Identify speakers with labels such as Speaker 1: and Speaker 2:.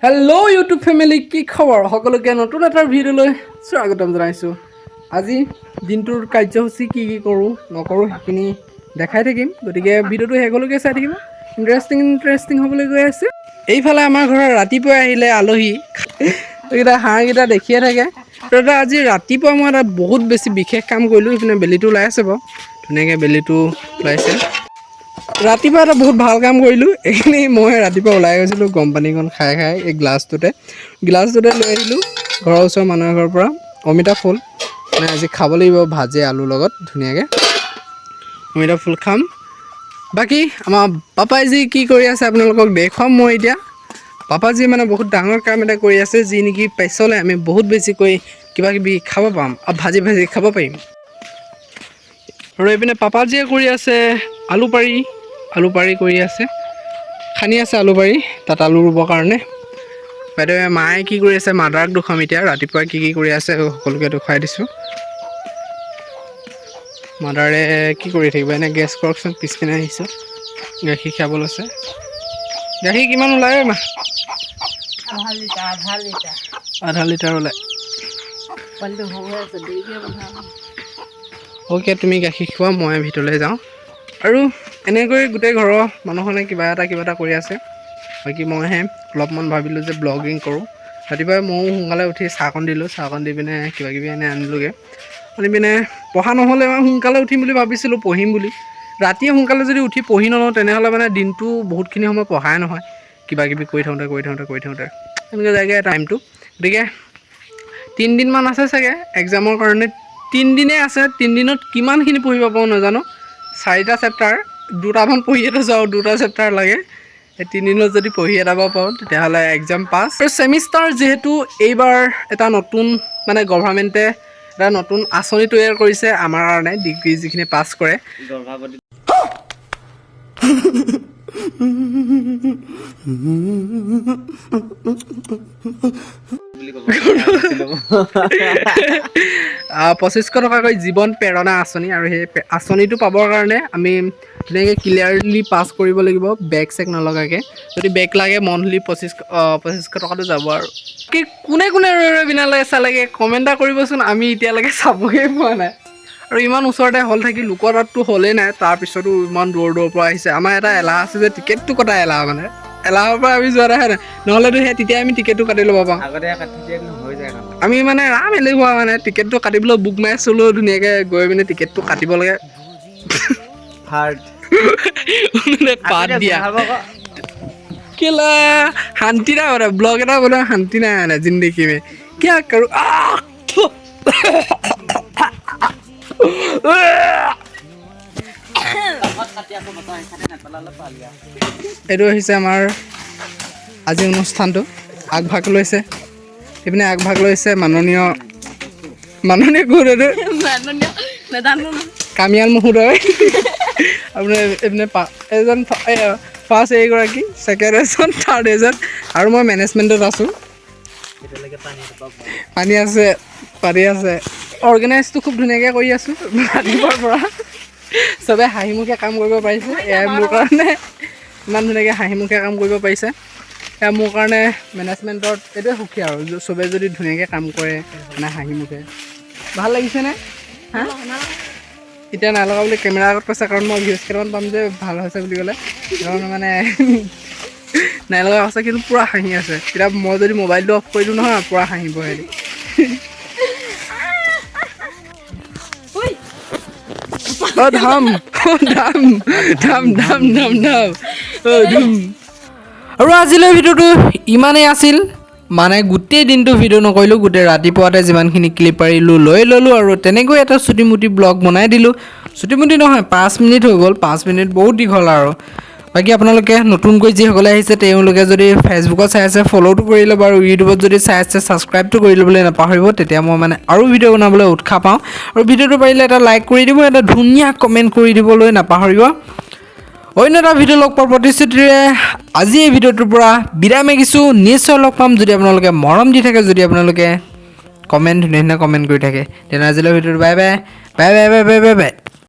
Speaker 1: Hello' YouTube family, কি খবৰ সকলোকে? নতুন এটা ভিডিঅ'লৈ স্বাগতম জনাইছোঁ। আজি দিনটোৰ কাৰ্যসূচী কি কি কৰোঁ নকৰোঁ, সেইখিনি দেখাই থাকিম। গতিকে ভিডিঅ'টো শেষলৈকে চাই থাকিব। ইণ্টাৰেষ্টিং ইণ্টাৰেষ্টিং হ'বলৈ গৈ আছে। এইফালে আমাৰ ঘৰত ৰাতিপুৱাই আহিলে আলহী। এইকেইটা হাঁহকেইটা দেখিয়ে থাকে। তো এটা আজি ৰাতিপুৱা মই এটা বহুত বেছি বিশেষ কাম কৰিলোঁ। ইপিনে বেলিটো ওলাই আছে বাৰু, ধুনীয়াকৈ বেলিটো ওলাইছে। ৰাতিপুৱা এটা বহুত ভাল কাম কৰিলোঁ। এইখিনি মই ৰাতিপুৱা ওলাই গৈছিলোঁ, গৰম পানীকণ খাই খাই এই গ্লাছটোতে লৈ আহিলোঁ ঘৰৰ ওচৰৰ মানুহৰ ঘৰৰ পৰা অমিতা ফুল। মানে আজি খাব লাগিব ভাজি আলুৰ লগত ধুনীয়াকৈ অমিতা ফুল খাম। বাকী আমাৰ পাপাই কি কৰি আছে, আপোনালোকক দেখুৱাম মই এতিয়া। পাপাজী মানে বহুত ডাঙৰ কাম এটা কৰি আছে, যি নেকি পাছলৈ আমি বহুত বেছিকৈ কিবা কিবি খাব পাম আৰু ভাজি ভাজি খাব পাৰিম। আৰু এইপিনে পাপাজীয়ে কৰি আছে আলু পাৰি, আলু পাৰি কৰি আছে, খান্দি আছে আলু পাৰি, তাত আলু ৰুবৰ কাৰণে। বাইদেৱে, মায়ে কি কৰি আছে, মাদাৰক দেখুৱাম এতিয়া। ৰাতিপুৱা কি কি কৰি আছে, সকলোকে দেখুৱাই দিছোঁ। মাদাৰে কি কৰি থাকিব এনে, গেছ কৰকচোন। পিছপিনে আহিছোঁ, গাখীৰ খীৰাব লৈছে। গাখীৰ কিমান ওলায় ঐ মা?
Speaker 2: আধা লিটাৰ, আধা লিটাৰ।
Speaker 1: আধা লিটাৰ ওলায়।
Speaker 2: পোৱালিটো সৰু হৈ আছে, দেৰিকৈ বনাম।
Speaker 1: অ'কে, তুমি গাখীৰ খোৱা, মই ভিতৰলৈ যাওঁ। আৰু এনেকৈ গোটেই ঘৰৰ মানুহখনে কিবা এটা কিবা এটা কৰি আছে। বাকী মইহে অলপমান ভাবিলোঁ যে ব্লগিং কৰোঁ। ৰাতিপুৱাই ময়ো সোনকালে উঠি চাহকণ দিলোঁ। চাহকণ দি পিনে কিবা কিবি এনে আনিলোগৈ। আনি পিনে পঢ়া নহ'লে, মই সোনকালে উঠিম বুলি ভাবিছিলোঁ, পঢ়িম বুলি। ৰাতিয়ে সোনকালে যদি উঠি পঢ়ি নলওঁ, তেনেহ'লে মানে দিনটো বহুতখিনি সময় পঢ়াই নহয়। কিবা কিবি কৰি থাকোঁতে কৰি থাকোঁতে কৰি থাকোঁতে এনেকৈ যায়গৈ টাইমটো। গতিকে 3 দিনমান আছে চাগে এক্সামৰ কাৰণে। 3 দিনেই আছে। 3 দিনত কিমানখিনি পঢ়িব পাৰোঁ নাজানো। চাৰিটা চেপ্টাৰ, দুটামান পঢ়িয়েতো যাওঁ, দুটা চেপ্টাৰ লাগে। এই 3 দিনত যদি পঢ়ি এটাব পাৰোঁ, তেতিয়াহ'লে এক্সাম পাছ। আৰু ছেমিষ্টাৰ যিহেতু এইবাৰ এটা নতুন, মানে গভাৰ্মেণ্টে এটা নতুন আঁচনি তৈয়াৰ কৰিছে আমাৰ কাৰণে, ডিগ্ৰী যিখিনি পাছ কৰে।
Speaker 3: গৰ্ভৱতী। বুলি ক'ব।
Speaker 1: 2500 টকাকৈ জীৱন প্ৰেৰণা আঁচনি। আৰু সেই আঁচনিটো পাবৰ কাৰণে আমি ধুনীয়াকৈ ক্লিয়াৰলি পাছ কৰিব লাগিব, বেক চেক নলগাকৈ। যদি বেক লাগে, মন্থলি 2500 টকাটো যাব। আৰু কি কোনে কোনে ৰৈ ৰৈ বিনালে চালেগে, কমেণ্ট এটা কৰিবচোন। আমি এতিয়ালৈকে চাবগৈ পোৱা নাই। আৰু ইমান ওচৰতে হল থাকি, লোকৰ তাততো হলেই নাই, তাৰপিছতো ইমান দূৰ দূৰৰ পৰা আহিছে। আমাৰ এটা এলাহ আছে যে, টিকেটটো কটা এলাহ, মানে এলাহৰ পৰা আমি যোৱা নাই। নহ'লেতো সেই তেতিয়া আমি টিকেটটো কাটি ল'ব পাৰোঁ।
Speaker 3: আগতে কাটি দিয়ে, হৈ যায় কাম।
Speaker 1: আমি মানে ৰাম এলেহুৱা, মানে টিকেটটো কাটিবলৈ বুক মাই চলো, ধুনীয়াকৈ গৈ পিনে টিকেটটো কাটিব লাগে।
Speaker 3: থাৰ্ড।
Speaker 1: পাত দিয়া কেলা, শান্তি নাই মানে। ব্লগ এটা বনোৱা শান্তি নাই মানে जिंदगी में। क्या करूँ? आह! थु! এইটো হৈছে আমাৰ আজি অনুষ্ঠানটো। আগভাগ লৈছে, এইপিনে আগভাগ লৈছে মাননীয়, মাননীয় কোন এইটো?
Speaker 2: মাননীয় নাজানো নহয়।
Speaker 1: কামিয়াল মহোদয়। আপোনাৰ এইপিনে এজন ফাৰ্ষ্ট এইগৰাকী, ছেকেণ্ড এজন, থাৰ্ড এজন আৰু মই মেনেজমেণ্টত আছোঁ। পানী আছে, পানী আছে। অৰ্গেনাইজটো খুব ধুনীয়াকৈ কৰি আছোঁ। ৰাতিপুৱাৰ পৰা চবে হাঁহিমুখে কাম কৰিব পাৰিছে। এয়াই মোৰ কাৰণে, ইমান ধুনীয়াকৈ হাঁহিমুখে কাম কৰিব পাৰিছে, এয়া মোৰ কাৰণে মেনেজমেণ্টত এইটোৱে সুখী। আৰু চবে যদি ধুনীয়াকৈ কাম কৰে, মানে হাঁহিমুখে, ভাল লাগিছেনে? হা, এতিয়া নাই লগা বুলি কেমেৰাৰ আগত কৈছে, কাৰণ মই ভিউজ কেইটামান পাম যে ভাল হৈছে বুলি ক'লে। কাৰণ মানে নাই লগা আছে, কিন্তু পূৰা হাঁহি আছে। এতিয়া মই যদি মোবাইলটো অফ কৰি দিওঁ নহয়, পূৰা হাঁহিব সিহঁতি। অ ধাম, অ ধাম ধাম ধাম ধাম ধাম, অ ধুম। আৰু আজিলৈ ভিডিঅ'টো ইমানেই আছিল। মানে গোটেই দিনটো ভিডিঅ' নকৰিলোঁ, গোটেই ৰাতিপুৱাতে যিমানখিনি ক্লিপ পাৰিলোঁ লৈ ল'লোঁ আৰু তেনেকৈ এটা চুটি মুটি ব্লগ বনাই দিলোঁ। চুটি মুটি নহয়, 5 মিনিট হৈ গ'ল। 5 মিনিট বহুত দীঘল। আৰু বাকী আপোনালোকে নতুনকৈ যিসকলে আহিছে, তেওঁলোকে যদি ফেচবুকত চাই আছে, ফ'ল'টো কৰি ল'ব আৰু ইউটিউবত যদি চাই আছে, ছাবস্ক্ৰাইবটো কৰি ল'বলৈ নাপাহৰিব। তেতিয়া মই মানে আৰু ভিডিঅ' বনাবলৈ উৎসাহ পাওঁ। আৰু ভিডিঅ'টো পাৰিলে এটা লাইক কৰি দিব, এটা ধুনীয়া কমেণ্ট কৰি দিবলৈ নাপাহৰিব। অন্য এটা ভিডিঅ' লগ পোৱাৰ প্ৰতিশ্ৰুতিৰে আজি এই ভিডিঅ'টোৰ পৰা বিদায় মাগিছোঁ। নিশ্চয় লগ পাম, যদি আপোনালোকে মৰম দি থাকে, যদি আপোনালোকে কমেণ্ট ধুনীয়া ধুনীয়া কমেণ্ট কৰি থাকে। তেনে আজিলৈ ভিডিঅ'টো bye bye bye bye bye bye bye bye.